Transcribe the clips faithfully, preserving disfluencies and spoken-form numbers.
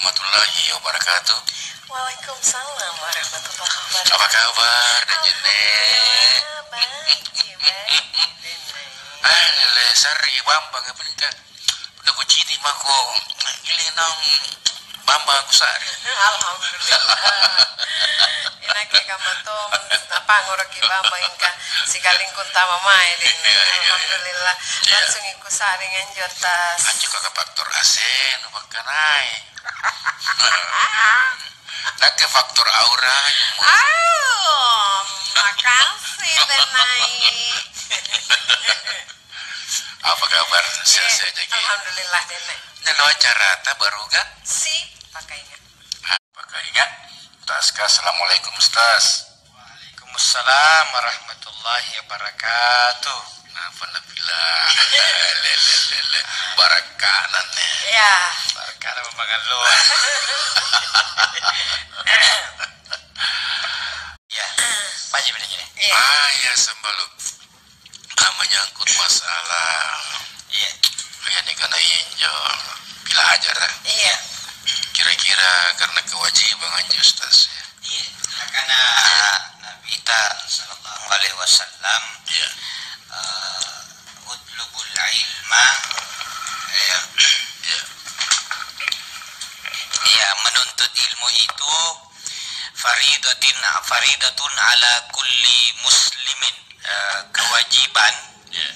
Warahmatullahi wabarakatuh. Waalaikumsalam warahmatullahi wabarakatuh. Apa kabar, Dek Jenne? Alhamdulillah, baik, baik, Dek. Ah, lele, sare bambang apa nih, Kak? Punna kucini' mako, ile naung bambang kusare. Alhamdulillah. Inakke kamma tong, napangngoroki bambang, ingka sikalingku antama mae, Dek. Iya, iya, iya. Alhamdulillah. Iya. Langsung kusa'ring anjo tas. Anjo kaka faktor A C nu pakkanai. Nakke faktor aura. Oh, makasih, Denai. Apa kabar? Sehat-sehat jaki? Alhamdulillah, Denai. Ini lo acarata baruga? Si, pakai ingat. Pakai ingat. Ustaz, assalamualaikum, Ustaz. Waalaikumsalam warahmatullahi wabarakatuh. Apa nabilang? Lele, lele. Barakka'na anne. Iya. Barakka'na memang alloa. Iya. Baji' bedanya nih. Iya. Ah, iya, sambalu. Ah, menyangkut masalah, iya, iya, nikana injo pilajara. Iya. Kira-kira karena kewajiban anjo, Ustaz, ya? Iya. Karena Nabi kita sallallahu alaihi wasallam, iya, eh, "Utlubul ilma," ya. Iya. Iya, menuntut ilmu itu faridatin, faridatun ala kulli muslimin, eh, kewajiban, iya,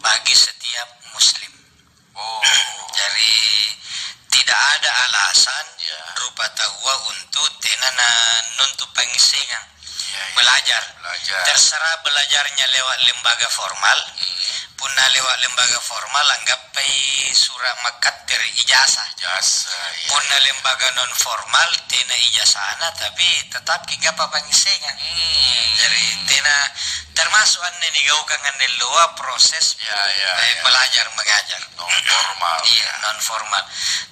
bagi setiap muslim. Oh. Jari, tidak ada alasan, iya, rupa taua untuk tena nanuntu pangngissengang. Iya, iya. Belajar. Belajar. Terserah belajarnya lewat lembaga formal. Hmm. Punna lewat lembaga formal, anggappai sura' makkattere, ijazah. Ijazah, iya. Punna lembaga non formal, tena ijazahna, tapi tetap ki gappa pangngissengang. Hmm. Jari, tena termasuk anne nigaukang anne alloa proses, iya, iya, eh, iya, belajar mengajar. Non formal. Iya, iya, non formal.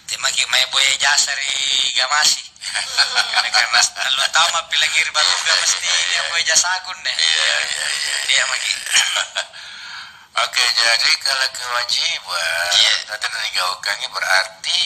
Temaki mae boya ijazah ri Gamasi. Karena, karena tallung taung mappilangngeri baruga mesti nia' boya ijazah anne. Iya, iya, iya, iya. Iya maki. Oke, jadi kalau kewajiban, iya, tadi nigaukangi berarti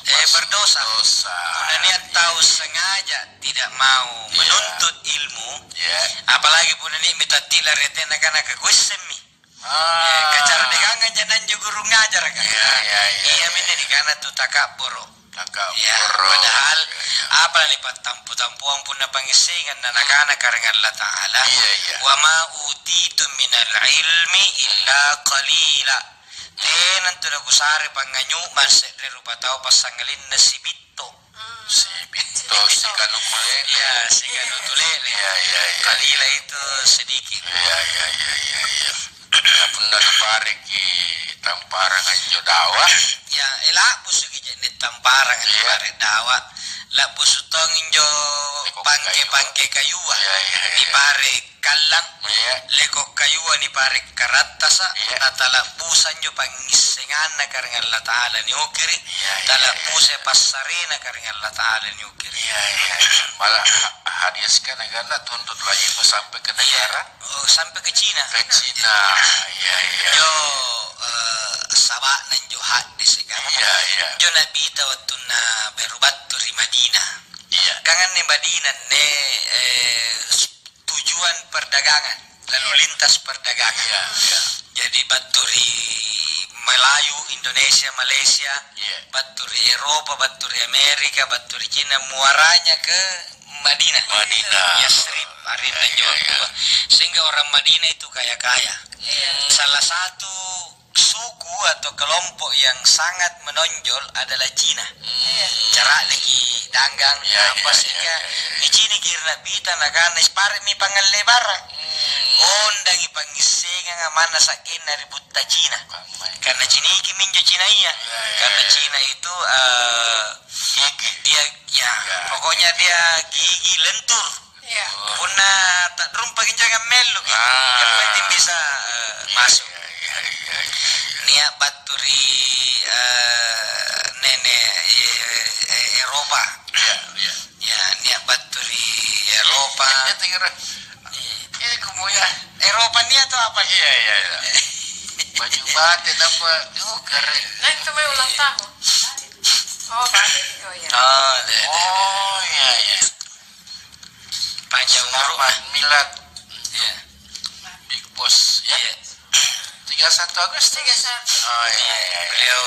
eh, berdosa. Dosa. Punna nia' tau sengaja tidak mau, iya, menuntut ilmu, iya, apalagi punna nia' mita ti'la ri ate'na kana kakuissemmi. Ah. Eh, kacardikangang janji anjo guru ngajaraka. Iya, iya, iya, iya. Iaminne nikana tu takabboro. Takabboro. Iya, padahal, iya, iya, apa nipattampu-tampuang punna pangngissengang na nakana Karaeng Allata'ala, iya, iya, "Wa ma utitum minal ilmi illa qalila." Tena antu nakusare pangnganyu'mang se're rupatau passangalinna sibitto. Sibitto, sikanu tulele. Iya, sikanu tulele. Iya, iya, iya. Qalila itu sedikit. Iya, iya, iya, iya, iya. Nah, punna nipareki tamparang anjo dawa. Ya, eh, labbusuki je'ne' tamparang anjo, iya, pare' dawa. Labbusu' tong injo pangke-pangke kayua. Iya, iya, iya. Nipare' kallang, iya, leko' kayua nipare' karattasa', iya, natala'busa anjo pangngissenganna Karaeng Allata'ala niukiri', iya, iya, iya, tala'busai passarena Karaeng Allata'ala niukiri'. Iya, iya, iya. Malah ha-, hadis kan, karena tuntut lagi sampai ke, iya, negara. Oh, sampai ke Cina. Ke Cina. Iya, iya. Yo, eh, saba'na injo hadis kan. Iya, iya. Injo Nabita wattunna beru battu ri Madinah. Iya. Kan anne Madinah anne, eh, tujuan perdagangan, lalu lintas perdagangan. Iya, iya. Jadi battu ri Melayu, Indonesia, Malaysia, iya, battu ri Eropa, battu ri Amerika, battu ri Cina, muaranya ke Madinah. Madinah. Yasrib, arenna, iya, injo, iya, iya, sehingga orang Madinah itu kaya-kaya. Iya. Salah satu suku atau kelompok yang sangat menonjol adalah Cina. Hmm. Cara'deki danggang, iya, apa, iya, sehingga, iya, iya, iya, niciniki ri Nabita nakana, "Pare'mi pangngalle barang." Hmm. Ondangi pangngissengang manna sa'genna ri butta Cina. Karena ciniki minjo Cinaya. Iya, iya, iya. Karena Cina itu, eh, gigi. Dia, ya, iya, pokoknya dia gigi lentur. Iya. Punna ta'rumpaki jangang melluki. Ah. Yang penting bisa, eh, masuk. Iya, iya, iya, iya, iya. Nia' battu ri, eh, nene, eh, eh, Eropa. Iya, iya. Ya, nia' battu ri Eropa. Iya, iya, iya. Iya. Iya, kumoya. Eropa nia' tu apa? Iya, iya, iya. Baju batik apa? Duh, keren. Nah, itu memang ulang tahun. Oh, Pak. Oh, iya. Oh, iya, iya. Panjang umur. Selamat milad. Iya. Big Boss, ya. Iya. Tiga satu Agustus. Tiga satu. Oh, iya, iya, iya. Beliau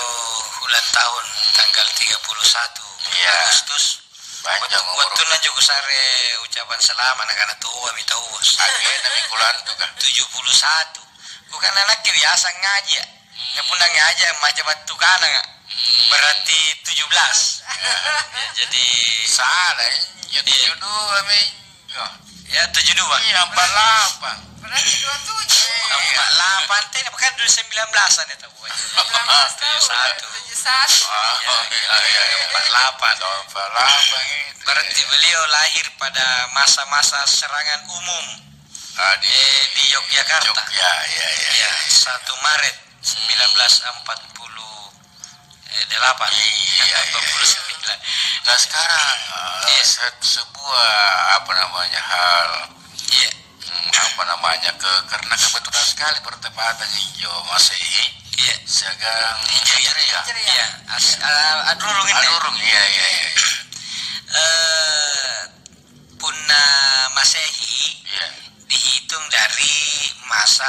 ulang tahun tanggal tiga puluh satu Iya. Agustus. Panjang umur. Wattunna juga sare ucapan selamat, nakana tua mi tau. Akhirnya mi kulantu, kan? Tujuh puluh satu. Bukan anaknya biasa ngaji, ya? Hmm. Ya, punna ngaji, maca battu kananga. Hmm. Berarti tujuh belas. Ya. Ya, jadi salah, ya. Iya. Tujuh dua mi. Ya. Ya, tujuh dua. Iya, empat delapan. Berarti dua tujuh. Iya. Empat delapan, tadi bukan dulu sembilan belasan itu, Bu. Sembilan belas tahun. Tujuh satu. Tujuh satu. Ah, iya, iya, iya. Empat delapan. Tahun empat delapan itu. Berarti beliau lahir pada masa-masa serangan umum, ah, di, eh, di Yogyakarta. Jogja, iya, iya, iya. Iya, satu Maret sembilan belas empat puluh eh, delapan. Iya, iya, iya. Empat puluh sembilan. Nah, sekarang, eh, iya, se-, sebuah, apa namanya, hal, iya, hmm, apa namanya, ke-, karena kebetulan sekali bertepatan injo Masehi, iya, siagang Hijriah. Hijriah. Iya, as-, iya, eh, adrurung ini. Adrurung, iya, iya, iya. Eh, Punna Masehi, iya, dihitung dari masa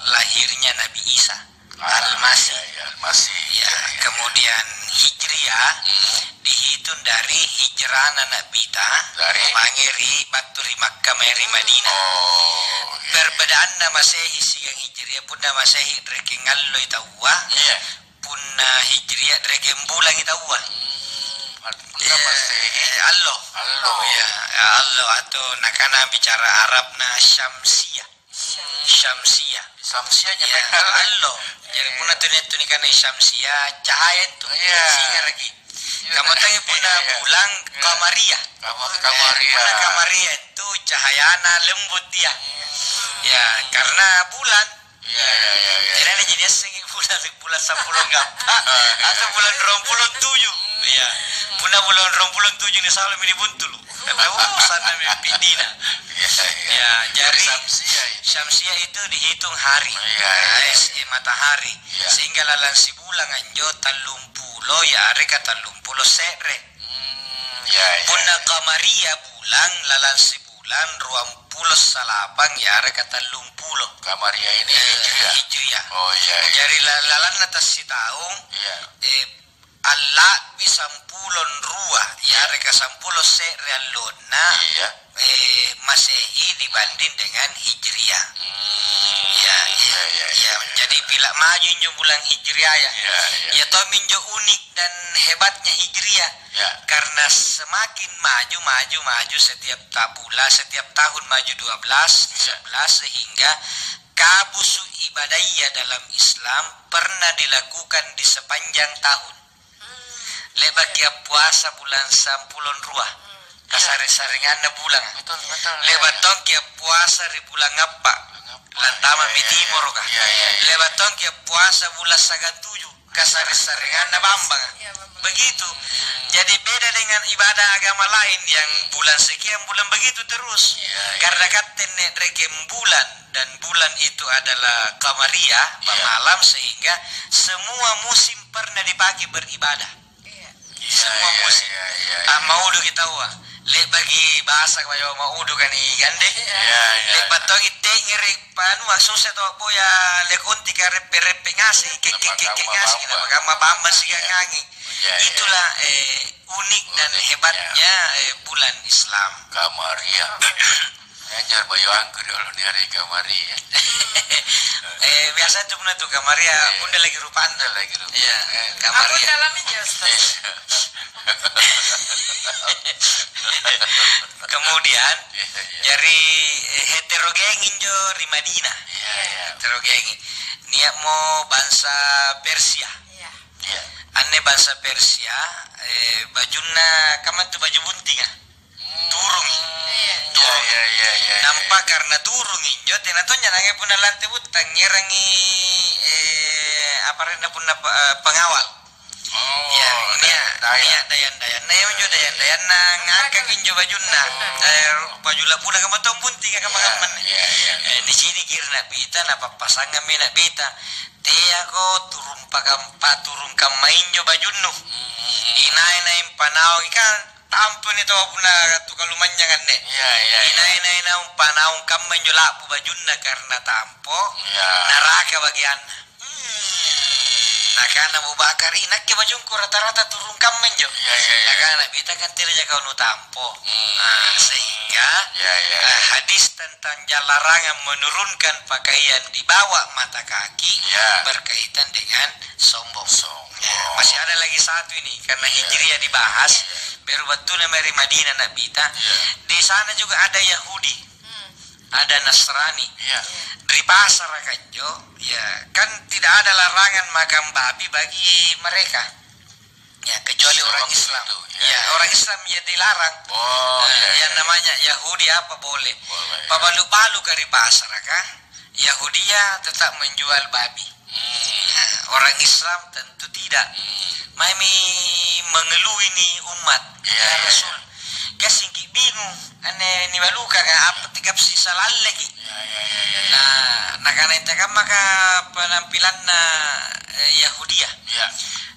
lahirnya Nabi Isa, ah, Al-Masih. Iya, iya, Al-Masih. Iya, iya, iya, iya. Kemudian Hijriah, hmm, dihitung dari hijrahna Nabita, dari? Mange ri, battu ri Makkah mae ri Madinah. Oh, iya, iya. Perbedaanna Masehi siagang Hijriah, punna Masehi rekeng alloi taua, iya. Punna Hijriah, drekeng bulangi taua. Hmm, punna Masehi, eh, allo. Allo. Iya, allo atau nakana bicara Arabna Syamsiah. Syamsiah. Syamsiah. Iya, nyameng allo. Allo. Jadi, iya, punna tuni-tuni kana Syamsiah, cahaya itu. Iya. Singaraki. Iya, kamu tanya punna, iya, iya, bulang, iya, Kamariah. Kamu-, eh, Kamariah. Punna Kamariah itu cahayana lembut dia. Hmm. Ya, karena bulan. Iya, iya, iya, iya. Jadi, ada jadi assengi bulan, bulan sampulo ngappa atau bulan ruampulo tuju. Iya. Punna bulan ruampulo tuju ni salami ni buntulu. Karena, oh, sana mi piddina. Iya, iya. Ya, jadi Syamsiah itu. Syamsiah itu dihitung hari. Iya, iya. Ais, eh, matahari. Iya. Sehingga lalang sibulang anjo tallumpulo, ya, areka tallumpulo se're. Hmm, iya, iya. Punna Kamariah bulang lalang sibulang ruampulo salapang, ya, areka tallumpulo. Kamariah ini, eh, Hijriah. Hijriah. Oh, iya, iya. Jari la-, lalanna tassitaung, iya, eh, alla'bi sampulong rua, iya, yareka sampulo se're allonna, iya, eh, Masehi dibanding dengan Hijriah. Hmm. Iya, iya, iya, iya, iya, iya. Jadi pila maju injo bulang Hijriah, ya. Iya, iya. Iya tommi injo unik dan hebatnya Hijriah. Ya. Karena semakin maju, maju, maju setiap ta-, bulan, setiap tahun maju dua belas, ya, sebelas, sehingga kabusu ibadaya dalam Islam pernah dilakukan di sepanjang tahun. Hmm. Le'baki appuasa bulan sampulong rua. Hmm. Ya. Kasare-sarenganna bulang. Betul, betul. Le'ba' tongki appuasa ri bulang appa'. Bulang appa'. Lantama mi timoroka. Iya, iya, iya. Le'ba' tongki appuasa bulang sagantuju. Kasare-sarenganna Bambang. Iya, Bambang. Begitu. Jadi beda dengan ibadah agama lain yang bulan sekian, bulan begitu terus. Iya, iya. Karena katte nne' rekeng bulan dan bulan itu adalah kamariah, iya, pamalam, sehingga semua musim pernah dipakai beribadah. Iya. Iya, semua iya, musim. Iya, iya, iya. Ah, maudu kita wa. Le'baki bahasa kaya maudu kan i gande. Iya, iya. Le'ba' tongi tengere' panua suse to boya lekonti ka reppe-reppe ngaseng, ke-, ke-, ke-, ke-, ngaseng, napakamma bamba sigang anging. Iya, iya. Itulah, eh, unik dan hebatnya, eh, bulan Islam. Kamariah. Anjo bayu angkuri olo niareka Maria. Eh, biasa itu pernah tuh Kamaria, iya, bunda lagi rupanda. Bunda lagi rupanda. Iya, eh, Kamaria. Bunda lami ya, Ustaz. Iya. Kemudian, iya, iya, jari, eh, heterogen injo ri Madinah. Iya, iya. Heterogen. Nia'mo bangsa Persia. Iya. Iya. Anne bangsa Persia, eh, bajunna kamma tu baju buntinga. Turungi. Iya. Turungi. Iya, iya, iya, iya. Nampa karena turungi injo, tena tonja nangai punna lante buttang, ngerangi, eh, apa arenna punna pe-, eh, pengawal. Oh, iya, nia', dayan. Nia' dayan-dayanna, iya, injo dayan-dayanna ngangkaki injo bajunna. Oh. Eh, baju lapuna kamma tong buntinga kamma-kammanne. Iya, iya, iya. Eh, nicidiki ri Na'bita, napappasangammi Na'bita. Teako turung pakam-, paturung kamma injo bajunnu. Hmm. Inai-nai panaung kan tampo ni tau punna tu kalumanynyang anne. Iya, iya, iya. Inai-nai naung panaung kamma injo la'bu bajunna karena tampo, iya, naraka bagianna. Hmm. Nakana Abu Bakar, "Ih, nakke bajungku rata-rata turung kamma injo." Iya, iya, iya. Nakana Nabi, "Tangkang tena jaka nu tampo." Hmm. Nah, sehingga, iya, iya, eh, iya, hadis tentang larangan menurunkan pakaian di bawah mata kaki, iya, berkaitan dengan sombong. Sombong. Ya, masih ada lagi satu ini, karena, iya, Hijriah dibahas, iya, baru battuna mae ri Madinah Nabita. Iya. Di sana juga ada Yahudi, hmm, ada Nasrani. Iya. Ri pasara kanjo, ya, kan tidak ada larangan makan babi bagi mereka. Ya, kecuali orang Islam. Waktu itu, ya. Ya, orang Islam ya dilarang. Oh, nah, iya, yang, iya, namanya Yahudi apa boleh? Boleh, ya. Pabalu-balu ka ri pasara kah? Yahudia tetap menjual babi. Hmm. Nah, orang Islam tentu tidak. Hmm. Maemi mengelui ni umat, iya, ya, iya, Rasul. Iya. Gassingki bingung, anne nibalukanga apa tigapsi salalleki. Iya, iya, iya, iya, iya. Nah, nakana intekammaka penampilanna, eh, Yahudia. Iya.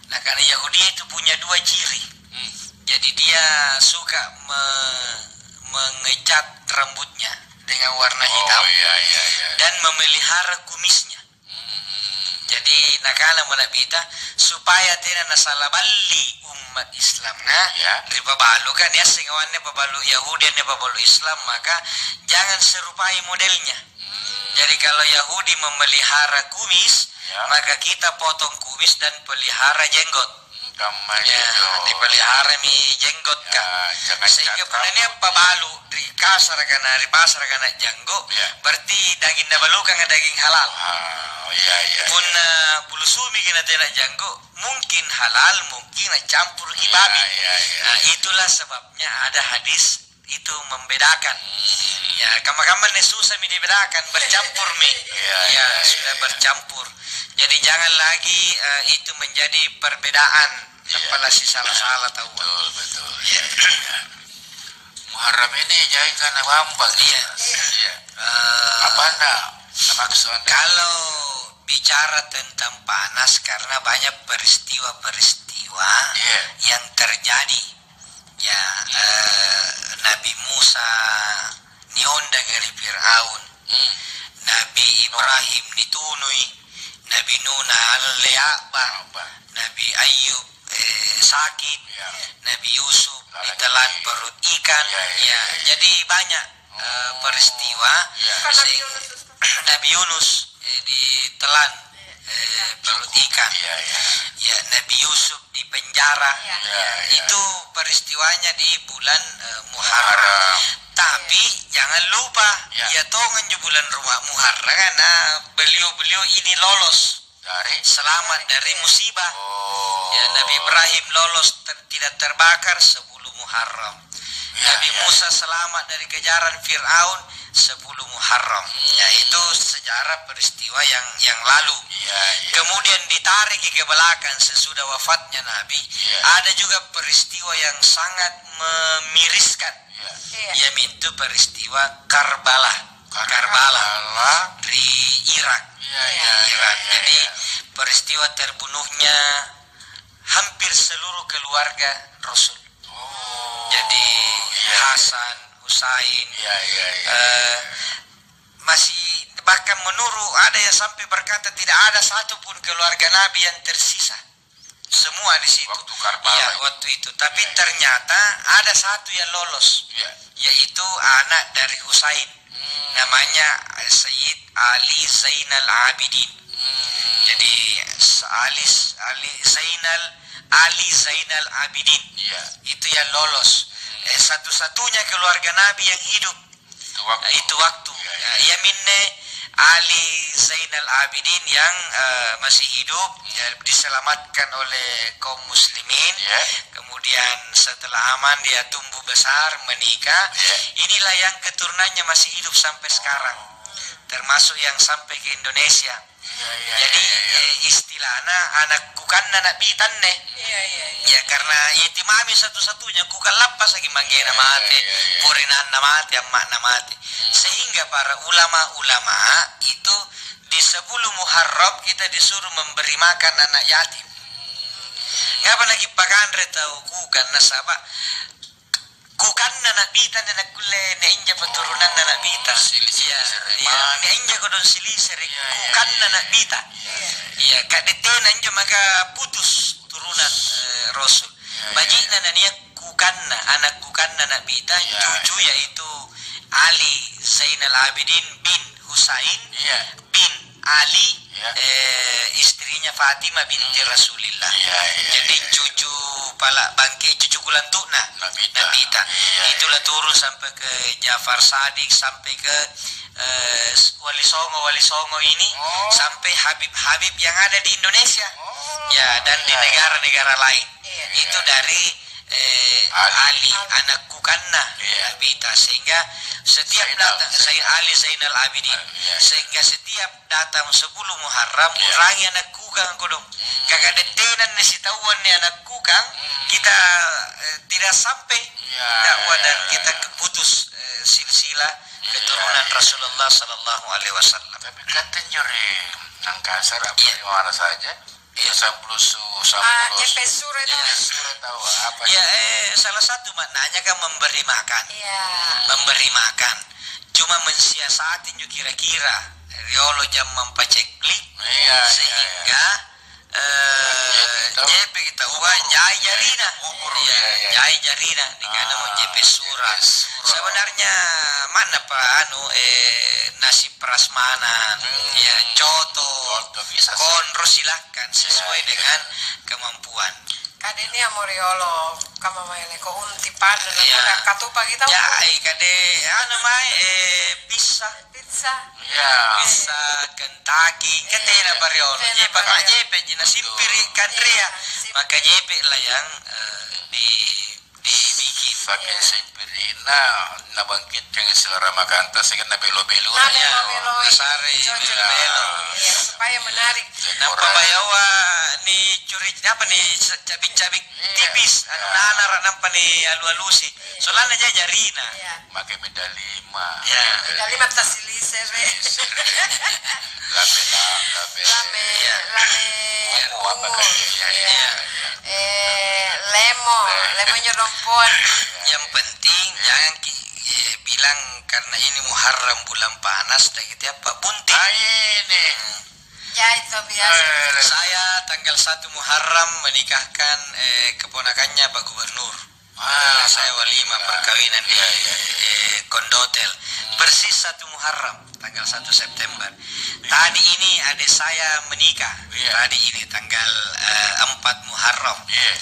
Nakana Yahudia itu punya dua ciri. Hmm. Jadi dia suka me-, mengecat rambutnya dengan warna hitam. Oh, iya, iya, iya. Dan memelihara kumisnya. Hmm. Jadi nakana mo Nabita, supaya tena nasala balli umat Islamna, ya, ri pabalu kan, niasseng anne pabalu Yahudi, anne pabalu Islam, maka jangan serupai modelnya. Hmm. Jadi kalau Yahudi memelihara kumis, ya, maka kita potong kumis dan pelihara jenggot. Hmm, kamma, ya, anjo. Dipeliharami jenggot, ya, kan? Jangan sehingga catat. Punna nia' pabalu ri kasaraka na ri pasaraka na janggo, ya, berarti daging nabalukanga daging halal. Ah, iya, iya, iya. Punna bulu sumiki na tena janggo, mungkin halal, mungkin nacampurki, iya, babi. Iya, iya. Nah, itulah sebabnya ada hadis itu membedakan. Hmm. Ya, kamma-kamma anne susami dibedakan, bercampurmi. Iya, ya, iya, sudah, iya, bercampur. Jadi jangan lagi, eh, itu menjadi perbedaan. Iya. Apalagi salah-salah tahu. Betul, betul. Iya. Iya, iya. Muharram ini jai kana bambang. Iya. Iya. Eh, apa anda maksud anda? Kalau bicara tentang panas, karena banyak peristiwa-peristiwa, iya, yang terjadi. Ya, eh, Nabi Musa niondang ri Firaun, hmm, Nabi Ibrahim nitunui, Nabi Nuh naalle a'ba, a'ba, Nabi Ayub, eh, sakit, ya, Nabi Yusuf, lalaki, ditelan perut ikan. Ya, ya, ya, ya, ya. Jadi banyak, eh, peristiwa. Ya. Bukan Nabi Yunus, Ustaz. Nabi Yunus, eh, ditelan, eh, perut ikan. Iya, iya. Ya, Nabi Yusuf di penjara. Iya, iya. Itu peristiwanya di bulan, eh, Muharram. Muharram. Tapi jangan lupa, iya, ya, tonganjo bulan Ruma-, Muharram, karena beliau-beliau ini lolos. Dari? Selamat dari musibah. Oh. Ya, Nabi Ibrahim lolos ter-, tidak terbakar sepuluh Muharram. Ya, Nabi, ya, Musa selamat dari kejaran Firaun sepuluh Muharram. Hmm. Ya, itu sejarah peristiwa yang, yang lalu. Ya, ya. Kemudian ditarik ke belakang sesudah wafatnya Nabi, ya, ada juga peristiwa yang sangat memiriskan. Iya. Iya. Iamintu peristiwa Karbala. Karbala. Karbala. Ri Irak. Iya, iya, iya, Irak. Iya, jadi, iya, peristiwa terbunuhnya hampir seluruh keluarga Rasul. Oh, jadi, iya, Hasan, Husain, iya, iya, iya, eh, iya, masih, bahkan menurut ada yang sampai berkata tidak ada satu pun keluarga Nabi yang tersisa. Semua di situ. Waktu Karbala. Iya, itu, waktu itu. Tapi, iya, iya, ternyata ada satu yang lolos, iya, yaitu anak dari Husain. Hmm. Namanya Sayyid Ali Zainal Abidin. Hmm. Jadi, Ali, Ali Zainal, Ali Zainal Abidin. Iya. Itu yang lolos. Hmm. Eh, satu-satunya keluarga Nabi yang hidup. Itu waktu. Itu waktu. Iya, iya. Ya, iaminne Ali Zainal Abidin yang, eh, masih hidup, ya, diselamatkan oleh kaum muslimin. Iya. Kemudian setelah aman dia tumbuh besar, menikah. Iya. Inilah yang keturunannya masih hidup sampai sekarang. Oh. Termasuk yang sampai ke Indonesia. Iya, iya, jadi, iya, iya, eh, istilahna anak kukanna Nabi tanne. Iya, iya, iya. Ya, karena itu mami satu-satunya kukallappasaki manggena mate, iya, iya, iya, porenanna mate, amma'na mate. Hmm. Sehingga para ulama-ulama itu di sepuluh Muharram kita disuruh memberi makan anak yatim. Hmm. Apa nakipakanre tau kukang, nasaba' kukanna Na'bita anne nakkulle niinja paturunanna Na'bita. Iya, iya. Niinja kodong silisere', kukanna Na'bita. Iya, ka'de' tena injo maka putus turunan, eh, Rasul. Baji'na nania' kukanna, ana' kukanna Na'bita, cucu yaitu Ali Zainal Abidin bin Husain bin Ali, eh, istrinya Fatimah binti Rasulillah. Jadi cucu pala' bangke, cucu kulantu'na Na'bita. Itulah turun sampai ke Ja'far Shadiq, sampai ke, eh, Wali Songo, Wali Songo ini, sampai Habib-Habib yang ada di Indonesia. Ya, dan di negara-negara lain. Itu dari eh, Ali, anak kukanna Na'bita, sehingga setiap datang Zain-, Ali Zainal Abidin, sehingga setiap datang sepuluh Muharram, urangi anak kukang kodong. Kaka dettenan ni sitauan ni anak kukang, kita, eh, tidak sampai dakwah dan kita keputus, eh, silsilah keturunan Rasulullah sallallahu alaihi wasallam. Tapi kata nyuri nang kasar apa di mana saja? Iya. Sampulu su-, sampulu Jepe Sure tau. Jepe Sure tau, apa itu? Iya, eh, salah satu maknanya kan memberi makan. Iya. Memberi makan. Cuma mensiasati injo kira-kira riolo jammang paceklik, iya, iya, sehingga, eh, Jepe kita ubah jai jarina. Iya, iya, jai jarina. Nikana mo Jepe Sura. Sebenarnya mana pa anu, eh, nasib prasmanan, ya, coto, konro, silahkan sesuai dengan kemampuan. Kadeni amo riolo, kamma mae leko unti panna, iya, katupa kita. Jai, kade, anu mae, eh, pizza. Pizza. Iya. Pizza, Kentucky, katena pa riolo. Jepe, jepe ji nasimpiri kanrea. Maka jepe lah yang, eh, di Dibikin. Saking simpirina, nabangkitkangi selera makanta sehingga nabelo-belo. Nabelo-belo. Iya, nasare. Cocok belo. Iya, supaya menarik. Nampa bayawa ni curi, apa ni, cabi-cabi tipis, anu, nanara nampa ni alu-alusi. Solana ja jarina. Iya. Make medali Iya. Kalimat tasilise, be. Lame, lame. Lame, lame. Apa bungu. Iya, iya, iya. Eh, lemo, lemo nyodompon. Yang penting jangan ki-, eh, bilang karena ini Muharram bulan panas, tak gitu apa bunting. Ah, ini. Ya, itu biasa. Eh, saya tanggal satu Muharram menikahkan, eh, keponakannya Pak Gubernur. Ah, saya walimah perkawinan di, iya, iya, iya, eh, Kondotel. Hmm. Persis satu Muharram, tanggal satu September. Iya. Tadi ini adik saya menikah. Iya. Tadi ini tanggal, eh, empat Muharram. Iya.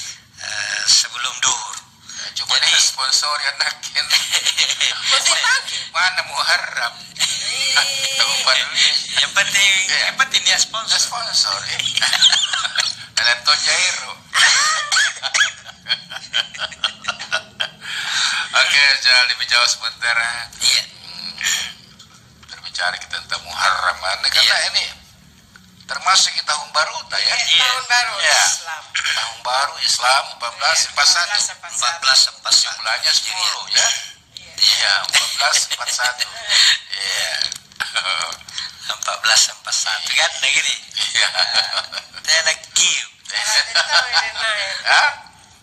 Eh, sebelum duhur. Ya, coba jadi, dia sponsori anaknya. Mana Muharram? Iya. Tahu baru ini. Yang penting, iya, yang penting dia sponsor. Dia sponsor, ya. Dalam Tonjaero. Oke, jadi lebih jauh sebentar. Iya. Hmm. Berbicara kita tentang Muharram, karena, iya, ini termasuk di tahun baru, ta, ya? Iya. Tahun baru, iya, Islam. Tahun baru Islam empat belas empat satu. Iya, empat belas empat satu. Empat belas empat satu. Jumlahnya sepuluh, ya? Iya. Iya, empat belas empat satu. Iya. Empat belas empat satu, kan, negeri? Iya. Tena kiu. Hah?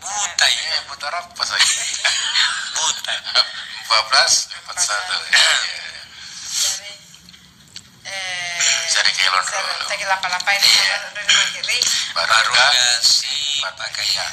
Buta, iya. Eh, buta rapas lagi. Buta. Empat belas empat satu. Iya. Jadi, eh, sering kelon dulu. Lapa-lapa ini, iya, baru, baru, baru kasih pakai. Iya.